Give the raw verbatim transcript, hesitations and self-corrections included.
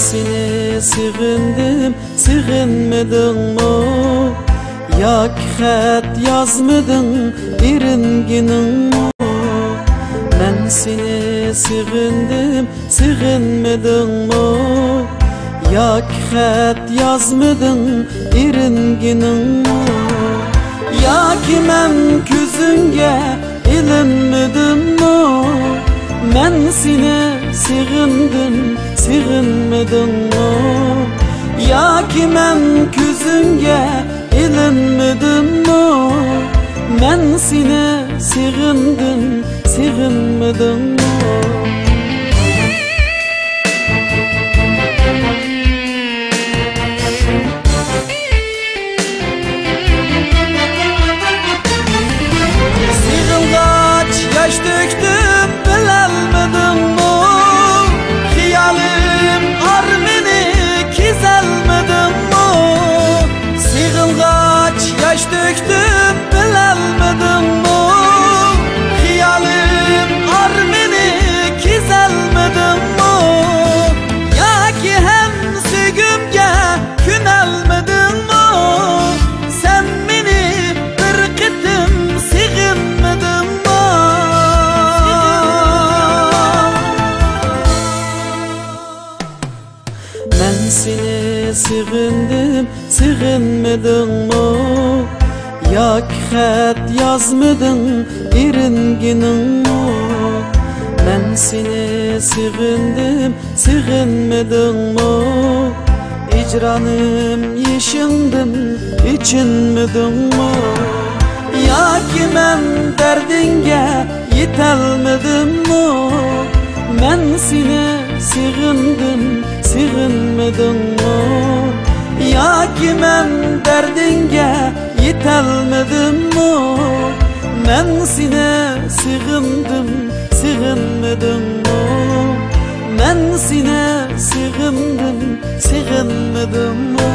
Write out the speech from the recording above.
سېنى سېغىندىم، سېغىنمىدىڭمۇ؟ ياكى خەت يازمىدىڭ ئېرىنگىنىڭمۇ؟ مەن سېنى سېغىندىم، سېغىنمىدىڭمۇ؟ ياكى خەت يازمىدىڭ ئېرىنگىنىڭمۇ؟ ياكى مەن كۆزۈڭگە ئىلىنمىدىممۇ؟ مەن سېنى سېغىندىم، سېغىنمىدىڭمۇ؟ ياكى مەن كۆزۈڭگە ئىلىنمىدىممۇ؟ مەن سېنى سېغىندىم، سېغىنمىدىڭمۇ؟ سېغىنغاچ ياش تۆكتۈم، بىلەلمىدىڭمۇ؟ خىيالىم ئارمىنى كېزەلمىدىڭمۇ؟ سېغىنغاچ ياش تۆكتۈم، بىلەلمىدىڭمۇ؟ خىيالىم ئارمىنى كېزەلمىدىڭمۇ؟ ياكى ھەم سۆيگۈمگە كۆنەلمىدىڭمۇ؟ سەن مېنى بىر قېتىم سېغىنمىدىڭمۇ؟ مەن سېنى سېغىندىم، سېغىنمىدىڭمۇ؟ ياكى خەت يازمىدىڭ ئېرىنگىنىڭمۇ؟ مەن سېنى سېغىندىم، سېغىنمىدىڭمۇ؟ ھىجرانىم يېشىڭدىن ئېچىنمىدىڭمۇ؟ ياكى مەن دەردىڭگە يېتەلمىدىممۇ؟ مەن سېنى سېغىندىم، سېغىنمىدىڭمۇ؟ ياكى مەن دەردىڭگە يېتەلمىدىممۇ؟ مەن سېنى سېغىندىم، سېغىنمىدىڭمۇ؟ مەن سېنى سېغىندىم، سېغىنمىدىڭمۇ؟